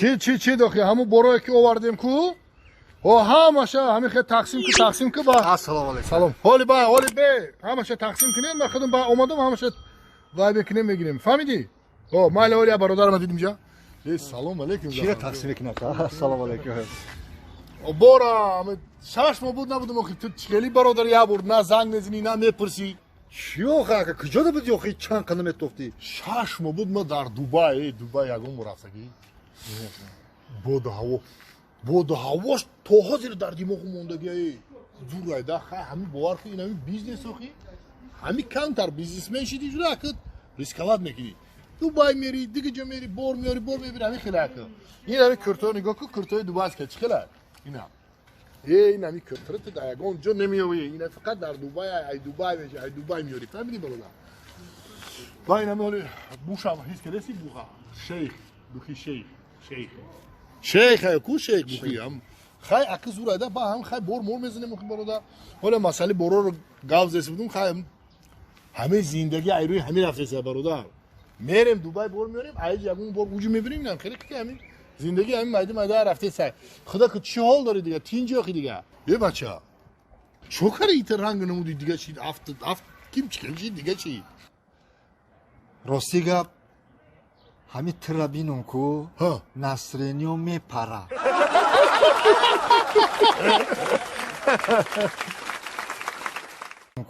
Чи дохи ҳамун борое ки овардем ку? О ҳамаша ҳамин хел тақсим ку, тақсим ку ба. Ассалому алайкум. Салом. Ҳоли ба, ҳоли бе. Ҳамаша тақсим кунем, ма худам ба омадам ҳамаша вай бекунем мегирем. Фаҳмидӣ? О, майли ҳоли я бародарама дидим ҷа. Э, салом алейкум. Чира тақсим мекунад? Ассалому алайкум. Бора, 6 моҳ буд набудам охи ту хеле бародар я бурд, на занг мезанӣ, на мепурсӣ. Чӣ охи ака, куҷода буди охи чанд қана метофтӣ? 6 моҳ буд ма дар Дубай, э, Дубай ягон бор рафтагӣ. Боду ҳаво, боду ҳавош то ҳозир дар димоғу мондагӣ, э. Зур айда, хай ҳамин бовар кун, ин ҳамин бизнес охи. Ҳамин камтар бизнесмен шиди жура ака рисковать мекунӣ. Дубай мери, дига ҷо мери, бор меёри, бор мебири, ҳамин хеле ака. Ин ҳамин курторо нигоҳ кун, куртои дубайска чӣ хела? Ина. Э, ин ҳамин куртора ту дар ягон ҷо намеёвӣ. Ина фақат дар Дубай, ай Дубай меша, ай Дубай меёри. Фаҳмидӣ бародар? Ва ин ҳамин ҳоли бушам ҳис кардеси буха. Шейх, духи шейх, шейх. Шейх ай ку шейх бухи ҳам. Хай аки зур айда ба ҳам хай бор мор мезанем охи бародар. Ҳола масъалаи борорро гап зеси будум, хай ҳамаи зиндагӣ ай рӯи ҳамин рафтеса бародар. Мерем Дубай бор меорем, айҷ ягон бор уҷу мебинем, инам хеле ки ҳамин зиндагӣ ҳамин майда майда рафтеса. Худо ки чӣ ҳол дори дига? Тинҷи охи дига. Е бача. Чо кари ита ранг намуди дига чи афт афт ким чӣ чи дига чи? Рости гап, ҳамин тира бинум ку, Ҳа. настроение мепара.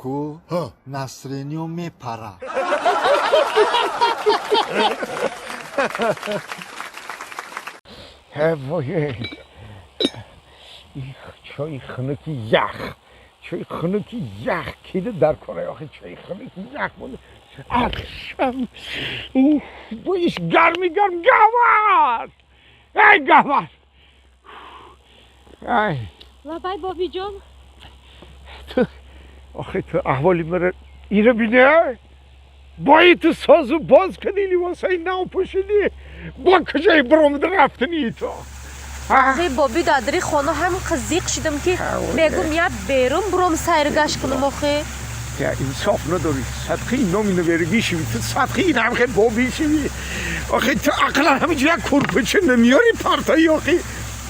Ку Ҳа. настроение мепара. Чойи хунуки ях, чойи хунуки ях кида дар кора охи чойи хунуки ях буд. Ахшам бӯиш гарми гарм гавар, эй гавар, ай. Лабай, бобиҷон. Ту охи ту аҳволи маро ира бине, бои ту созу боз кардӣ, либосҳои нав пӯшидӣ, бо куҷои биромада рафтанӣ ту? Охи боби, дадари хона ҳам зиқ шидам ки мегум я берун буром сайргашт кунам охи. Я инсоф надорӣ, садқаи номи наверагӣ шавӣ ту, садқаи ин ҳам хел бобӣ шавӣ. Охи ту ақлан ҳаминҷо як курпича намеёрӣ партои охи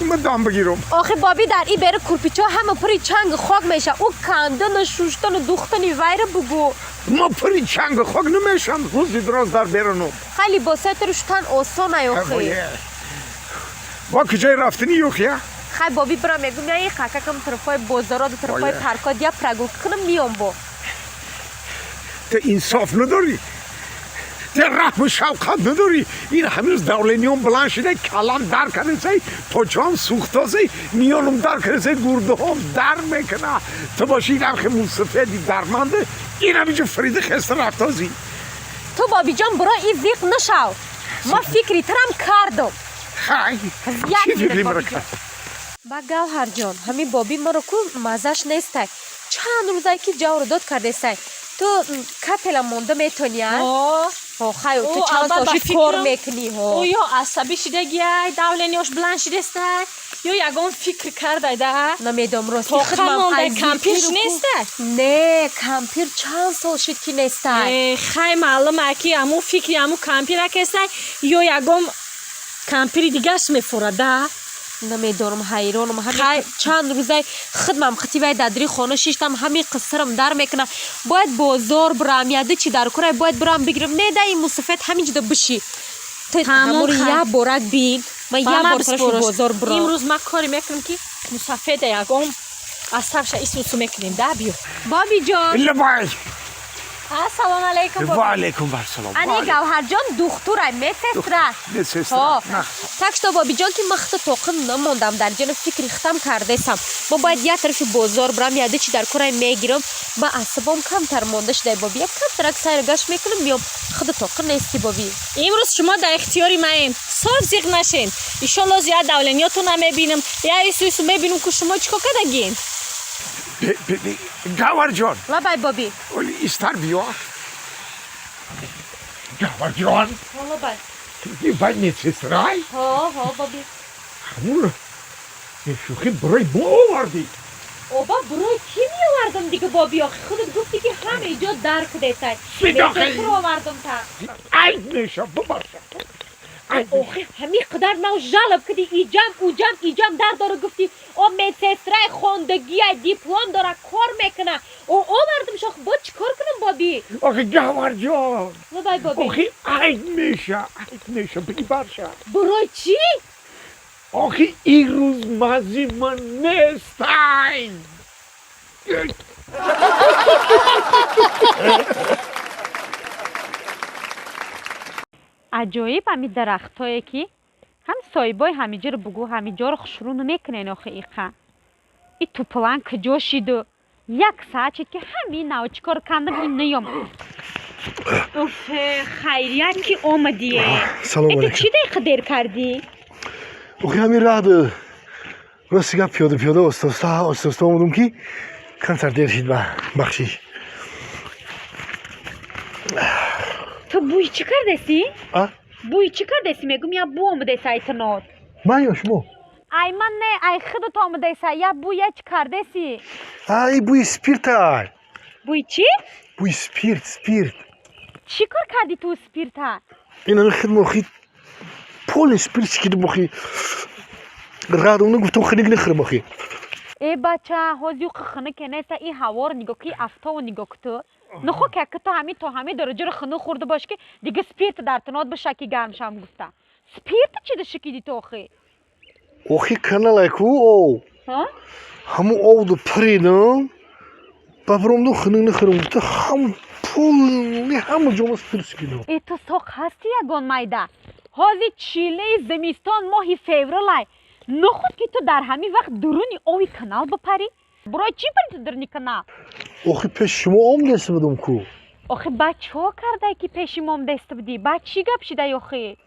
ма дам бигирам. Охи боби, дар и беру курпичо ҳама пури чангу хок меша, ӯ кандану шуштану духтани вайра бугӯ. Ма пури чангу хок намешам рӯзи дроз дар берунам. Хай либосҳои туро шутан осон ай охи. Бо куҷои рафтанӣ охи? Хай боби, бира мегум я қакакам тарафҳои бозороду тарафҳои паркот я прогулка кунам, миём бо. Ту инсоф надорӣ, ту раҳму шавқат надорӣ. Ин ҳамин рӯз давлениём баланд шуда, калам дар кардасай, почаам сӯхтасай, миёнам дар кардасай, гурдаҳом дар мекуна. Ту боши ин ҳамхе мусафеди дарманде, ин ҳаминҷо фарида хеста рафтозӣ. Ту бобиҷон буро и зиқ нашав, ма фикри тарам кардам. Хай, Як чӣ фикри минут, маро бобиҷон. кард? Ба Гавҳарҷон, ҳамин боби маро ку маззаш нестай, чанд рӯзае ки ҷавру дод кардесай. Ту капела монда метонӣ, а? Ҳо, хай ту О, чанд албат, сол ба шид кор фикрам- мекунӣ, ҳо. Ӯ ё асабӣ шидагиай, давлениёш баланд шидестай, ё ягон фикр кардайда. Намедонам рости. Тоқа Худмам мондай, аз кампирш зиқиру ку- нестай? Не, кампир чанд сол шид ки нестай. Э, хай маълума ки ҳамун фикри ҳамун кампира кестай ё ягон кампири дигаш мефурада. Намедонам, ҳайронам. Хай. Ҳамин чанд рӯзай худмам қитивай дадри хона шиштам, ҳамин қиссарам дар мекунам. Бояд бозор бирам, яды чи дар курай бояд бирам бигирам. Не да ин мусафед ҳамин ҷуда биши. Ту Тамом, ҳамури хай. як борак бин. Ман Ба як ман бор тарафи биспораш. бозор бирам. Имрӯз ман коре мекунам ки мусафеда ягон асабша исусу мекунем да, биё. Бобиҷон. Лабай. Ассалому алайкум, боби. Ва алайкум вассалом. Ани Гавҳарҷон духтурай, медсестра. Медсестра. Ҳо. На. Так что бобиҷон, ки ман худто тоқим намондам, дар ҷоно фикри хитам кардесам. Мо бояд як тарафи бозор бирам, яды чи дар курай мегирам. Ба асабом камтар монда шудай боби. Як камтарак сайру гашт мекунам, миём. Худо тоқим нести боби. Имрӯз шумо дар ихтиёри маем, соф зиқ нашен. Иншолло зиёд давлениётона мебинам, я ису ису мебинам ку шумо чӣ кор кардагин. Гаварҷон. Лабай, боби. Оли истар биё, Гаварҷон. Ҳо, лабай. Вай медсестрай? Ҳо, боби. Ҳамун шӯхӣ барои мо овардӣ? Оба, барои кӣ меовардам дига, боби? Охи худат гуфтӣ ки ҳама иҷо дар кудесай. Бидохи. Овардам та. Айб меша, бубахша. Охи ҳамин қадар ман жалоб кардӣ, иҷам, уҷам, иҷам дар дора, гуфтӣ о медсестрай, хондагия, диплом дора, кор мекуна. О овардам шох, бо чӣ кор кунам, боби? Охи, Гавҳарҷон. Лабай, боби. Охи, айб меша, айб меша, бибарша. Барои чӣ? Охи, ин рӯз маззи ман нестай. Аҷоиб, ҳами дарахтое ки ҳам соҳибои ҳамиҷоро бугӯ, ҳамиҷоро хушрӯ намекунен. Охи, иқа и туплан куҷо шиду? Як саат шид, ки ҳамин нав чӣ кор кандам, ин наём. Уф, хайрият, ки омадие. Салом Это алейкум. Чӣ дақиқа дер кардӣ? Охи, ҳамин раҳ, рости гап, пиёда пиёда, оста оста оста оста омадум, ки камтар дер шид, ба бахшиш. Ту бӯи чӣ кардасӣ? А? Бӯи чӣ кардасӣ, мегум, я бӯ омадаси айтанот. Ман ё шумо? Ай ман не, ай худат омадаси, я бӯ, я чӣ кардасӣ? А, и бӯи спиртай. Бӯи чӣ? Бӯи спирт, спирт. Чӣ кор кардӣ ту спирта? Ин ҳами хид мохи поли спирт чикидим, охи, раҳ гуфтам, хиник нахӯрам, охи. Э, бача, ҳози юқи хинике неста. И ҳаворо нигоҳ ки, афтобо нигоҳ ку. Ту нухо ки ту ҳамин то ҳамин дараҷаро хинук хӯрда бошӣ, ки дига спирт дар тунот биша, ки гарм шавам гуфта. Спирта чӣ шикиди ту, охи? Охи, каналай ку ов. Ҳамун овду паридам, ба баромдум, хинук нахӯрам гуфта, ҳам пули ҳама ҷома спирт чикидам. Э, ту соқ ҳасти ягон майда? Ҳози чилаи зимистон, моҳи февралай. Нухуд ки ту дар ҳамин вақт дуруни ови канал бипарӣ? Барои чӣ пари ту дуруни канал? Охи, пеши шумо омдеста будум ку. Охи, баъд чо кардай, ки пеши мо омдаиста будӣ? Баъд чӣ гап шидай, охи?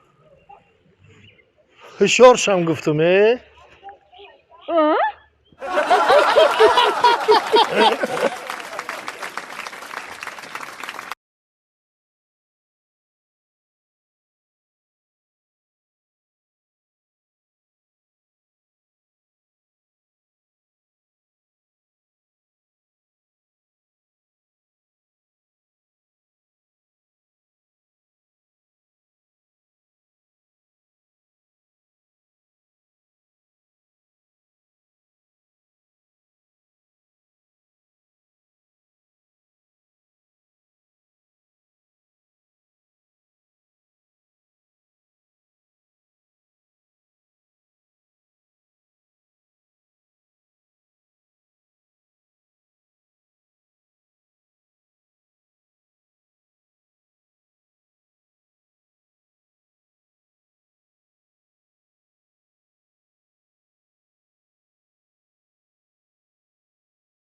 Ҳушёр шам гуфтум, э.